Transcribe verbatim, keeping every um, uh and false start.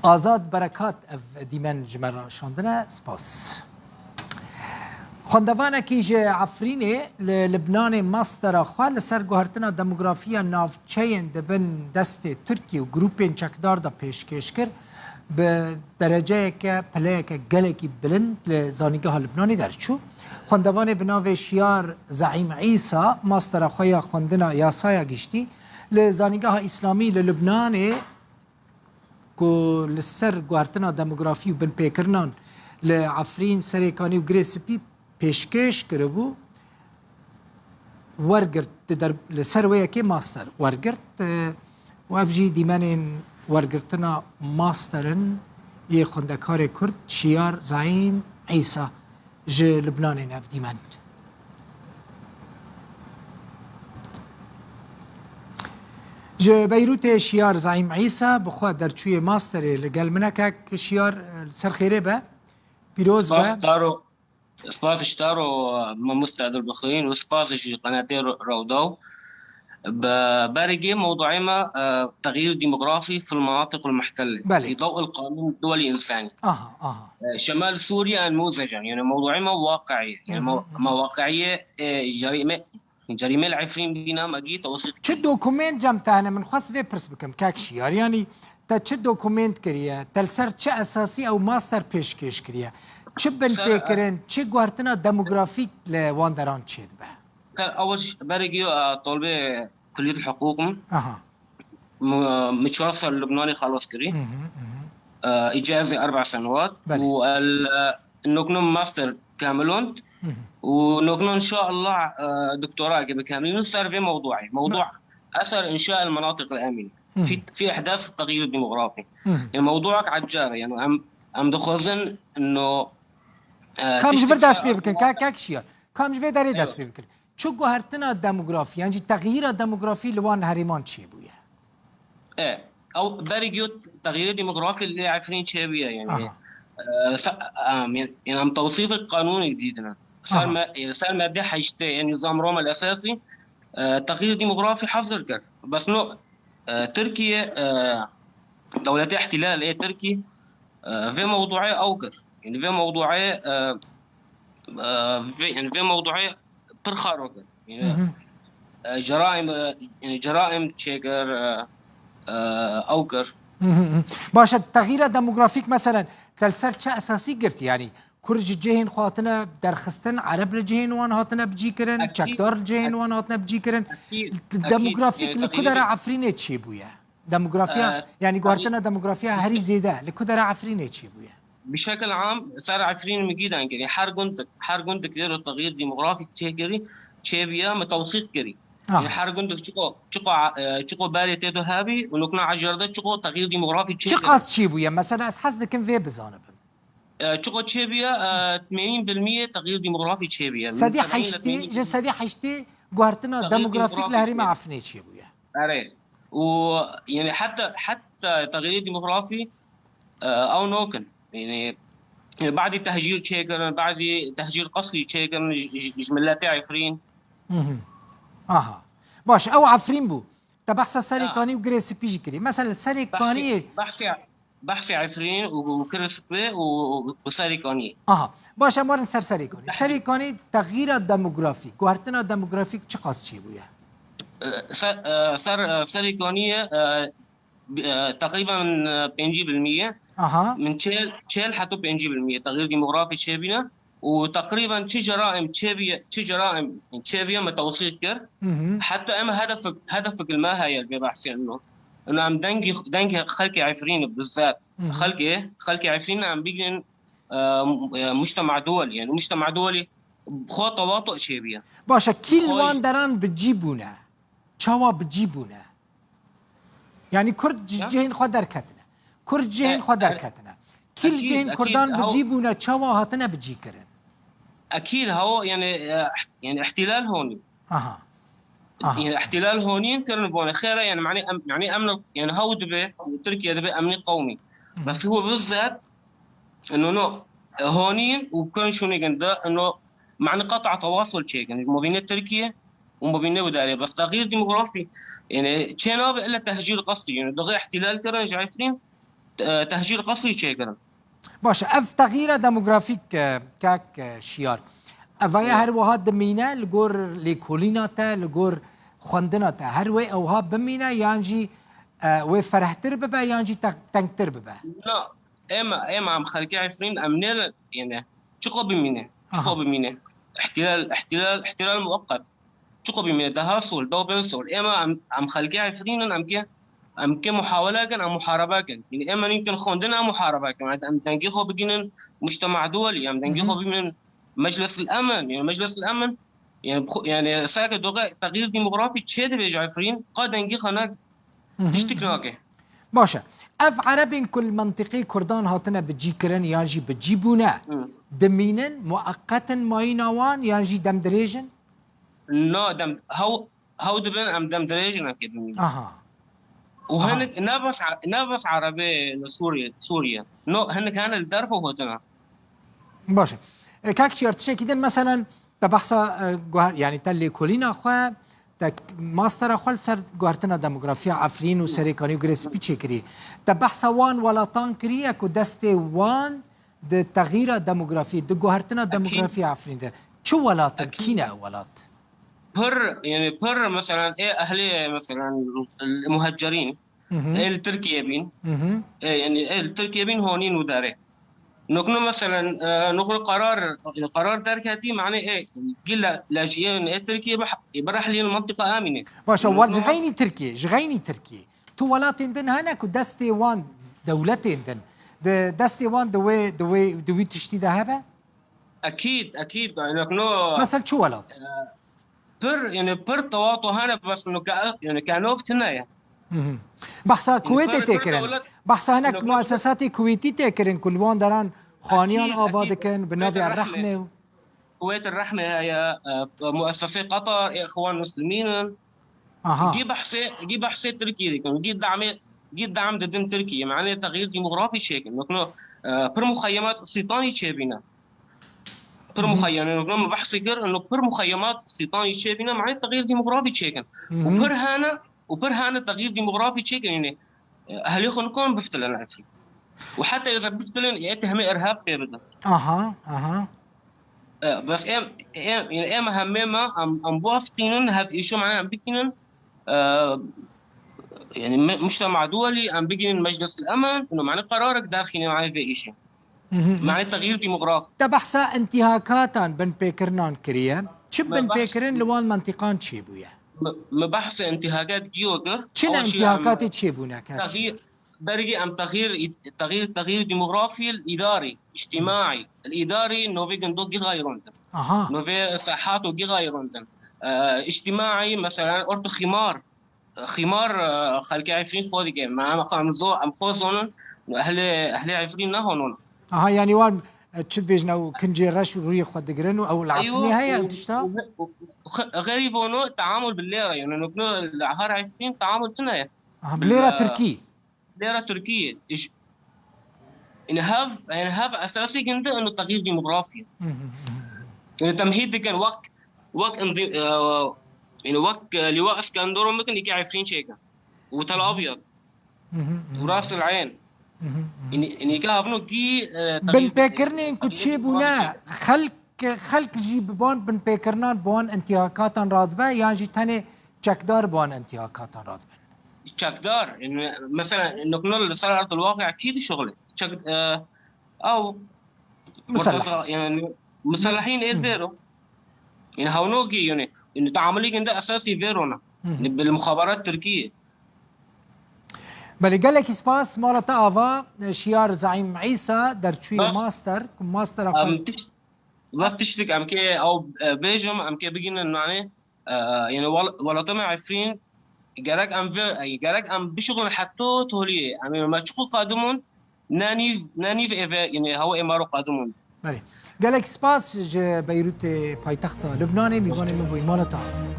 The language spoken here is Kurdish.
Azad Berekat ev dîmen ji me re şandine. Spas. Xwendevanekî ji Efrînê li Libnanê mastera xwe li ser guhertina demografiya navçeyên di bin destê Tirkî û grûpên çekdar de pêşkêş kir. Bi dereceyeke, pileyeke gelekî bilind li Zanîngeha Libnanê derçû. Xwendevanê bi navê Şiyar Zeîm Îsa mastera xwe ya xwendina yasaya giştî li Zanîngeha Îslamî li Libnanê ku li ser guhertina demografî û binpêkirinan li Efrîn, Serêkanî û Girê Spî pêşkêş kiribû, wergirt di der-, li ser wê yekê master wergirt, e, û ev jî dîmenên wergirtina master in yê xwendekarê Kurd Şiyar Zeîm Îsa ji Libnanê ne ev dîmen. Ji Beyrûtê Şiyar Zeîm Îsa bi xwe derçûyê masterê li gel min e. Kek Şiyar, li ser xêrê be, pîroz be. Spas Taro, spas ji Taro, mamoste Dilbixwîn û spas ji qenatê Ro-, Rewda. Be-, berê gê mewduê me, e, تغيير ديموغرافي في المناطق المحتلة Belê. في ضوء القانون الدولي الإنساني. Aha, aha. E, شمال سوريا أنموذجا، يعني mewduê me واقعي، يعني Hı hı, hı hı. me واقعية، e, جريمة، جريمة العفرين بينا مجيء توثيق. Çi dokument cem te hene, min xwest vê pirs bikim, kek Şiyar. Yanî te çi dokument kiriye? Te li ser çi esasî ew master pêşkêş kiriye? Çi binpêkirin, çi guhertina demografîk li wan deran çêdibe? Ser ew berê gê, e, tolbê Kulliyet Hukuk im. Aha. م-، من çar sal li Lubnanê xelas kirî. Hı hı, hı hı. E, îcazê erba senewat. Belê. Û el, e, noknum master kamilond. Hı hı. Û noknum inşallah, e, doktora ke bikamilîn ser vê mewduê. Mewdu Be- أثر إنشاء المناطق الآمنة Hı hı. في، في أحداث التغيير الديموغرافي. Hı hı. Yani mewduak ecab e. Yani em, em dixwazin ino, e, Kam ji vir dest pê bikin, ka, kek Şiyar. Kam ji vê derê dest pê bikin. Çi guhertina demografî, yan jî texyîra demografî li wan herêman çêbûye? E, ew berî giyo texyîrê demografî li Efrîn çêbûye, yani. Aha. E, sa-, em, yani, yani em tewsîfek qanûnê dîtine. Ser Aha. me, yani ser me dê heştê, yani nizam Roma el esasî, e, texyîr demografî hazir kir. Bes no, e, Tirkiye, e, dewletê ihtilal ê Tirkî, e, vê mewduê ew kir. Yani vê mewduê, e, e, vê, yani vê mewduê pir xaro kir. Yani, Hı hı. e, ceraim, e, yani ceraim çêkir, e, e, ew kir. Hı hı hı. Baş e, texyîra demografîk, meselen, te li ser çi esasî girt? Yani, Kurd ji cihên xwe hatine derxistin, Ereb li cihên wan hatine bicîkirin, Ekîd, çekdar li cihên ek-, wan hatine bicîkirin. Ekîd, ekîd. Demografîk Yani, li ku texyîrê dera Efrînê çêbûye? Demografiya, E, yani, tabii. Guhertina demografiya herî zêde li ku dera Efrînê çêbûye? Bi şekil am, ser Efrîn min gî deng kirî. Her gundek, her gundek lêro texyîr demografîk çêkirî, çêbûye, min tewsîf kirî. Aha. Yani, her gundek çiqo, çiqo, e, çiqo berê tê do hebî û nokna ecerde çiqo texyîr demografîk çêkirî. Çiqas çêbûye? Mesela, ez hez dikim vê bizanibim. E, çiqo çêbûye, e, tmenîn bilmiyê texyîr demografî çêbûye. Sedî heştê, ji sedî heştê guhertina demografîk li herêma Efrînê çêbûye. Erê. Û, yani, heta, heta texyîrê demografî, e, ew nokin. Yani, e, badî tehcîr çêkirin, badî tehcîr qesrî çêkirin ji, ji, ji miletê Efrîn. Hı hı. Aha. Baş, ew Efrîn bû. Te behsa Serêkanî û Girê Spî jî kirî. Mesela Serêkaniyê Behsê, behsê, behsê Efrîn û, û Girê Spî û, û, û Serêkaniyê. Aha. Baş, em werin ser Serêkanî. Serêkanî texyîra demografîk, guhertina demografîk çiqas çêbûye? E, ser, e, ser, e, Serêkaniyê, e, bi-, e, teqrîben, e, pêncî bilmiyê. Aha. Min çêl, çêl heto pêncî bilmiyê texyîr demografî çêbîne. û teqrîben çi ceraim çêbîye, çi ceraim çêbîye me tewsîf kir. Hı hı. Heta em hedefek, hedefek li me heye li vê behsê ino. Ino em dengî, dengê xelkê Efrînê bizat. Hı hı. Xelkê, xelkê Efrînê em bigrin, e, e, mujtema duwelî. Yani mujtema duwelî xwe tewatu çêbîye. Baş e, kî li wan deran bi cî bûne? Çawa bi cî bûne? Yani Kurd ji cihên xwe derketine. Kurd ji cihên xwe derketine. Kî li cihên Kurdan bi cî bûne, çawa hatine bi cî kirin? Ekîd, hewo, yani, e, yani ihtilal honî. Aha. Aha. Yani ihtilal honîn kirin bone. Xêre, yani, mani em, yani em, yani hew dibe, Tirkiye dibe emnî qewmî. Hı hı. Bes hew bizat, ino no, e, honîn û kirin şûnê ginde, ino, mani qeta tewasul çêkin. Mobîne Tirkiye, û mobîne wî darê. Bes texyîr demografî, yani, çê nabe illa tehcîr qesdî. Yani, daxê ihtilal kirin ji Efrîn, e, tehcîr qesrî çêkirin. Baş e, ev texîra demografîk, e, kak, e, Şiyar. Evaya Ya. her wiha dimîne li gor lêkolîna te, li gor xwendina te. Her wê ewha bimîne yan jî, e, wê ferehtir bibe yan jî te-, tengtir bibe? Na, ema, ema em xelkê Efrîn em nê, yani, çiqo bimîne, çiqo Aha. bimîne. Îhtilal, îhtilal, îhtilal muweqqet. Çiqo bimîne, deha sol, dew bin sol. Ema em, em xelkê Efrîn in, em kê, em kê muhawele kin, em muharebe kin. Yani ema nîkin xwendin, em muharebe kin. Yani em dengê xwe bigînin mujtema duwelî, em dengê Hı hı. xwe bigînin Meclis el Emin. Yani Meclis el Emin, yani, xu-, yani sake doga teğyir demografî çê dibêje Efrîn, qa dengê xwe nake. Hı hı. Tiştik nake. Baş e. Ev erebên ku li mentiqê Kurdan hatine bi cî kirin yan jî bi cî bûne, Hı. dimînin, mueqqet in mayîna wan yan jî demdirêj in? No, dem, hew, hew dibin em demdirêj in em kê bimînin. Aha. Û Aha. hinek ne bes, ne bes erebê li Sûriye, Sûriye. No, hinek hene li derve hatine. Baş e. E, kak Çiyar, tiştekî din, meselen, te behsa, e, guher-, yani te lêkolîna xwe, te mastera xwe li ser guhertina demografiya Efrîn û Serêkanî û Girê Spî çêkirî. Te behsa wan welatan kiriye ku destê wan di texîra demografî, di guhertina Akîd. demografiya Efrîn de. Çi welat in? Akîd. Kî ne ew welat? Pir, yani pir, meselen, ê ehlê, meselen, muhecirîn, Hı hı. ê li Tirkiye bîn, Hı hı. ê, yani ê li Tirkiye bîn honîn û derê. Nokno, meselen, e, nokno qarar, qarar derketî, mane ê, gî le-, lejiyên ê Tirkiye bih-, birehilîn mentiqa amîne. Baş e, Nokno wal ji xeynî Tirkiye, ji xeynî Tirkiye. Tu welatên din hene ku destê wan, dewletên din, di destê wan di wê, di wê, di wî tiştî de hebe? Ekîd, ekîd. Nokno Mesel çi welat? Pir, yani pir tewato hene, bes no ke, yani ke nov tine ye. Hı hı. Behsa Yani Kuwêtê pir, tê pir kirin. dewlet, Behsa hinek yani pir, pir muessesatê Kuwêtî tê kirin ku li wan deran xaniyan Ekîd, ava ekîd. dikin, bi Kuwêt navê Rehme. Rehme. Kuwêt Rehme heye, e, muessesê Qatar, Îxwan Muslimîn in. Aha. Gî behsê, gî behsê Tirkiyê dikin, gî damê, gî dam didin Tirkiyê. Mane teğyir demografî çêkin. Nokno, e, pir muxeyemat Îstîtanî çêbîne. Pir Hı hı. muxeyyem, yani, me behsê kir, ino pir muxeyemat Îstîtanî çêbîne, mane teğyir demografî çêkin. Hı Û hı. pir hene, û pir hene teğyir demografî çêkin, yani, e, ehlê xwe nikan biftilin Efrîn. Û heta êze biftilin, ê tehmê irhab pê bidin. Aha, aha. E, bes em, em, yani, em hemê me, em, em biwasqînin, hev îşo, mane, em bikînin, e, yani, me-, mujtema duwelî, em bigînin Meclis el Emin, ino, mane, qerarek derxînin, mane, vê îşê. Hı hı hı. Mane teğyir demograf. Te behsa intîhakatan binpêkirinan kiriye. Çi Me behs- binpêkirin li wan mentiqan çêbûye? Me, me behsê intîhakat giyo kir. Çi ne Ew jî em intîhakatê çêbûne, kak? teğyir, bergî em teğyir, teğyir, teğyir demografî, îdarî, îctîmaî, îdarî, novê gindok gî xeyrondin. Aha. Novê sehat û gî xeyrondin. E, îctîmaî, meselen, orto xîmar, Xîmar, e, xelkê Efrîn xwe dike. Me em xwe em zo-, em xwe zonin, ehlê, ehlê Efrîn ne honon. Aha, yani wan, e, çi dibêjin ew kincê reş û rûyê xwe digirin û ew li Efrînê heye ew tişta? Û, û, û, xerîb ono teamul bi lêre, yani nokno li har Efrîn teamul tune ye. Aha, bi lêra Tirkî. Lêra Tirkî. Îş-, Ine hev, yani hev esasî ginde ino teğyir demografî. Hı hı hı hı. Yani temhîd dikin wek, wek indi-, e, yani wek, e, Lîwa Îskenderûn bikin, îkî Efrîn çêkin. Û Tel Abyad. Hı hı hı. Û Ras El Eyn. Hı hı hı. Yani, yani îkî hevno kî, e, teğyir Binpêkirinên ku teğyir çêbûne, demografî çêkin. Xelk, xelk jî bi van binpêkirinan, bi wan intîhakatan radibe, yan jî tenê çekdar bi wan intîhakatan radibin? Çekdar, yani, mesela, nokno li ser erdil waqi kî dişuxile? Çek, e, ew, Museleh. Murteza, yani, muselehîn ê Hı. vêro. Yani, hewno kî, yani, yani, teamulî ginde esasî vêro ne. Hı hı. Yani, bil muxabarat Tirkiye. Belê, gelekî spas, mala te ava, Şiyar Zeîm Îsa, derçûyê Bas. master, ku mastera xwe Em, tiş-, Wek tiştik em kê ew, e, bêjim, em kê bigînin, yani, e, yani, wel-, welatê me Efrîn, gerek em vê, e, gerek em bişuxulin heta toliyê. Em ê me çiqu qadimun, ne nîv, ne nîv êve, yani, hewa ê me ro qadimun. Belê. Gelek spas ji Beyrûtê paytexta Lubnanê, mîvanê min bûyî, mala te ava.